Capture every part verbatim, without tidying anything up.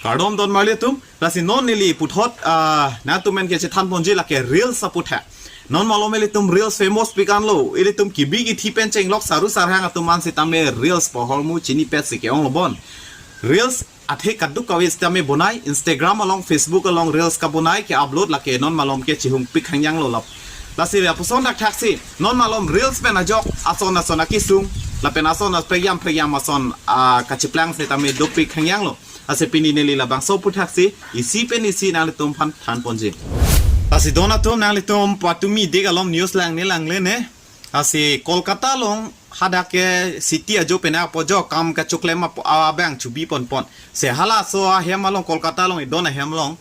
Kardom don marli atum, lasi non neli puthot, ah, nangtum pen kechethan ponji lake reels aputhak. Non malom ilitum reels famous pik anlo, ilitum kibi kithi pen chenglok saru sarhang atum an sitame reels pohormu chinipet si ke-ong lo bon. Reels athe kaduk kave sitame bonai, Instagram along, Facebook along reels kabonai ke-upload lake non malom ke chihung pik hangjang lo lap. Lasi lapuson thakthak si, non malom reels pen ajok, ason ason akisung, lapen ason as pregiam pregiam ason, ah, kachiplang sitame dopik hangjang lo. Lasi pini neli labangso aputhak si, isi pen isi nanglitum aphan than ponji. Lasi don atum nanglitum patumi dik alom news langne langle ne. Lasi Kolkata along hadak ke city ajo pen apot jo kam kachoklem ap-, abang chubi pon pon. Se halaso ahem along Kolkata along idon ahem along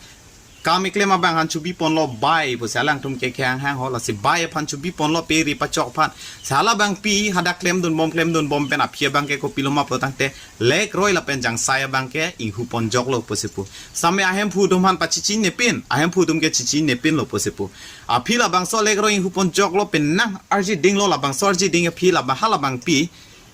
kam keklem abang aphan chubi ponlo bai pusi alangtum ke kehang hang ho, lasi bai aphan chubi ponlo pe ri pachok aphan. Se halabangpi hadak klemdun bom klemdun bom pen aphi abang ke kopilo ma pulo tangte leg roi lapen jangsai abang ke inghu pon joklo pusi pu. Sitame ahemphu atum aphan pachichinine pin, ahemphu atum ke chichinine pinlo pusi pu. Aphi labangso leg roi inghu pon joklo penang arji dinglo, labangso arji ding aphi labang halabangpi.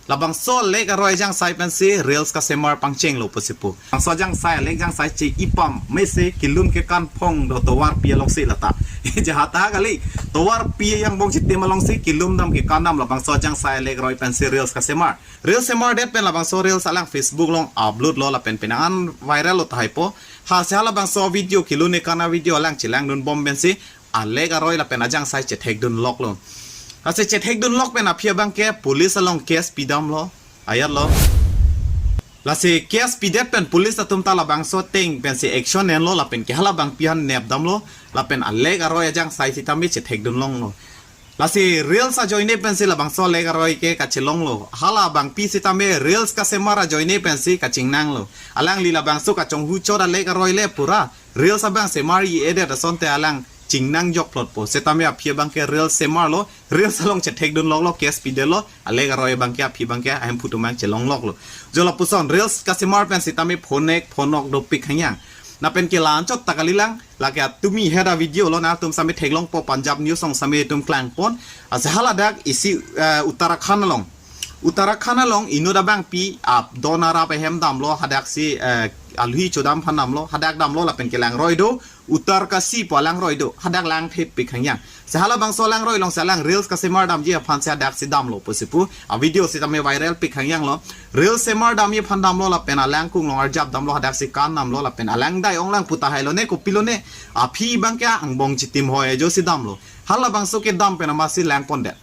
Labangso leg aroi jangsai pensi reels kasemar pangchenglo pusi pu. Bangso jangsai, leg jangsai che-ipam mese kelun kekan phong do tovarpi along si lata. Jahata kali, tovarpi angbong chitim along si kelun dam kekan dam labangso jangsai leg roi pensi reels kasemar. Reels semar det pen labangso reels alang Facebook along upload lo lapen penang an viral lo tahai po. Ha se halabangso video kelun kekan avideo alang chelangdun bom pensi aleg aroi lapen ajangsai chethekdun loklo. Lasi chethekdun lok pen aphi abang ke police along case pidamlo, ayat lo. Lasi case pidet pen police atum ta labangso ateng pensi action enlo lapen ke halabangpi aphan nep damlo lapen aleg aroi ajangsai sitame chethekdun longlo. Lasi reels ajoine pensi labangso leg aroi ke kachelonglo. Halabangpi sitame reels kasemar ajoine pensi kachingnanglo. Alangli labangso kachonghu chot aleg aroi le pura reels abang semar i-edet asonte alang chingnang jok plot po. Sitame aphi abang ke reels semarlo, reels along chethekdun loklo, case pidetlo, aleg aroi abang ke aphi abang ke ahemphu atum abang chelong loklo. Jo lapuson reels kasemar pen sitame phonek phonok dopik hangjang. Lapen ke la-anchot ta kalilang, lake atumi heda video lo, nangtum sitame theklong po Punjab news along sitame itum klang pon. Lasi haladak isi, eh, Uttarakhand along. Uttarakhand along inut abangpi ap don arap ahem damlo, hadak si, eh, alhi chodam aphan damlo, hadak damlo lapen ke langroi do, Uttarkashi pu alangroi do, hadak langthepik hangjang. Se halabangso langroi along si alang reels kasemar damji aphan si hadak si damlo pusi pu. Avideo sitame viral pik hangjanglo. Reels semar damji aphan damlo lapen alangkung along arjap damlo, hadak si kan damlo lapen alang dai onglang pu tahai lo ne kopilo ne. Aphi abang ke angbong chitim hoi ajo si damlo. Halabangso kedam pen amatsi lang pondet.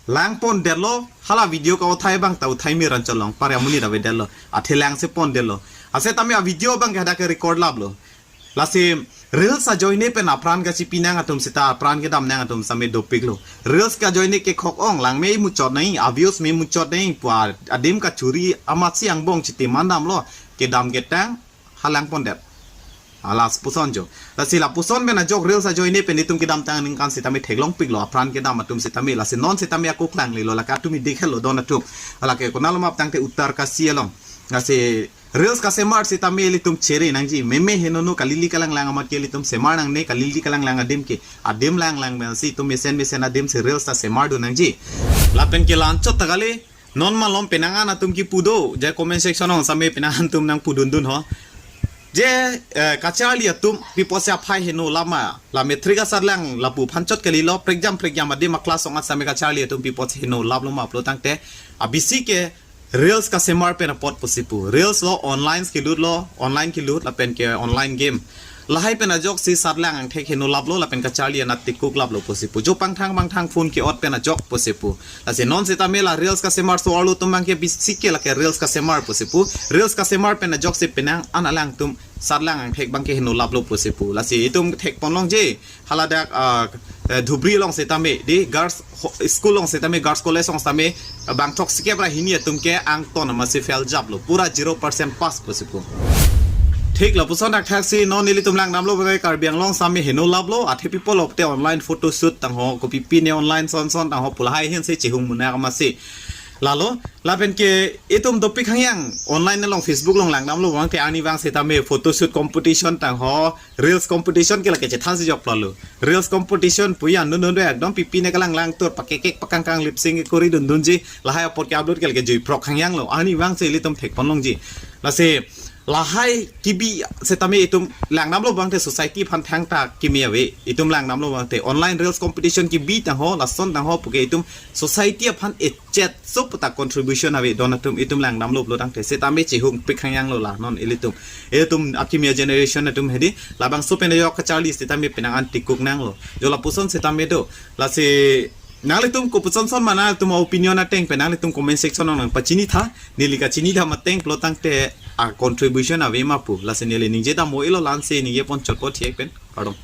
Lang pondetlo, hala video ka-uthai abang ta uthai mir an cholong, pare amonit avedetlo, athe lang si pondetlo. Lasi tame avideo abang ke hadak ke record laplo. Lasi reels ajoine pen apran kachipi nang atum sita apran kedam nang atum sitame dopiklo. Reels kajoine ke khok ong, lang me muchot nai, views me muchot nai pu adim kachuri amatsi angbong chitim an damlo, kedam ketang, halang pondet. Alas puson jo. Lasi lapuson pen ajok reels ajoine pen itum kedamtang ningkan sitame theklongpiklo, apran kedam atum sitame, lasi non sitame ako klanglelo, lake atumi dekhelo don atum. Lake konat lo ma pu tangte Uttarkashi along. Lasi reels kasemar sitame ilitum chere nangji. Meme henono kalili kalanglang amat ke ilitum semar nangne, kalili kalanglang adim ke. Adim langlang pensi itum mesen mesen adim si reels ta semardun nangji. Lapen ke la-anchot ta kali, non malom penang an atum kipu do, je comment section along sitame penang an atum nangpudundun ho. Je, eh, kacharli atum pi apotsi aphai heno lap ma, la matric asatlang lapu aphan chot kalilo, prekjam prekjam adim a-class along sitame kacharli atum pi apotsi heno laplo ma pulo tangte, abisi ke reels kasemar pen apot pusi pu. Reels lo online kelutlo, online kelut lapen ke online game. Lahai pen ajok si satlang angthek heno laplo lapen kacharli anat tikuk laplo pusi pu. Jo pangthang pangthang phone ke-ot pen ajok pusi pu. Lasi non sitame la reels kasemar so-arlo atum abang ke bisi ke lake reels kasemar pusi pu. Reels kasemar pen ajok si penang an alangtum satlang angthek abang ke heno laplo pusi pu. Lasi itum thek ponlongji. Haladak, ah, eh, Dhubri along sitame, di girls ho-, school along sitame, girls college along sitame, bangthok sikep ra hini atum ke angton amatsi fail japlo, pura zero percent pass pusi pu. Thik lapuson thakthak si non nelitum langdamlo bai Karbi Anglong sitame heno laplo, athe people of the online photo shoot tangho, kopi pine online son son tangho pu lahai ahin si chihung munak amatsi. Lalo, lapen ke itum dopik hangyang online along Facebook along langdamlo abang ke arnivang sitame photo shoot competition tangho, reels competition ke lake chethan si jok plalo. Reels competition puya nun nun do ekdom pi pine kalanglang tur pakekek pakangkang lip sync kori dundunji, lahai apot ke-upload ke lake juiprok hangyanglo. Arnivang si ilitum thek ponlongji. Lasi Lahai kebi setame itum langdamlo abangte society aphan thangta keme ave. Itum langdamlo abangte online reels competition kebi tangho, lason tangho puke itum society aphan echet so puta contribution ave don atum itum langdamlo pulo tangte setame chehung pik hangyang lo la non ilitum. Itum akimi generation atum hedi labangso pen yok kacharli setame penang an tikuk nanglo. Jo lapuson setame do. Lasi nanglitum kopuson son ma nanglitum opinion ateng pen nanglitum comment section nang pachini tha, neli kachini tha mateng pulo tangte a contribution ave ma pu. Lasi neli ningje dam mo ilo lansi ningje pon chotpo thiek pen. Kardom.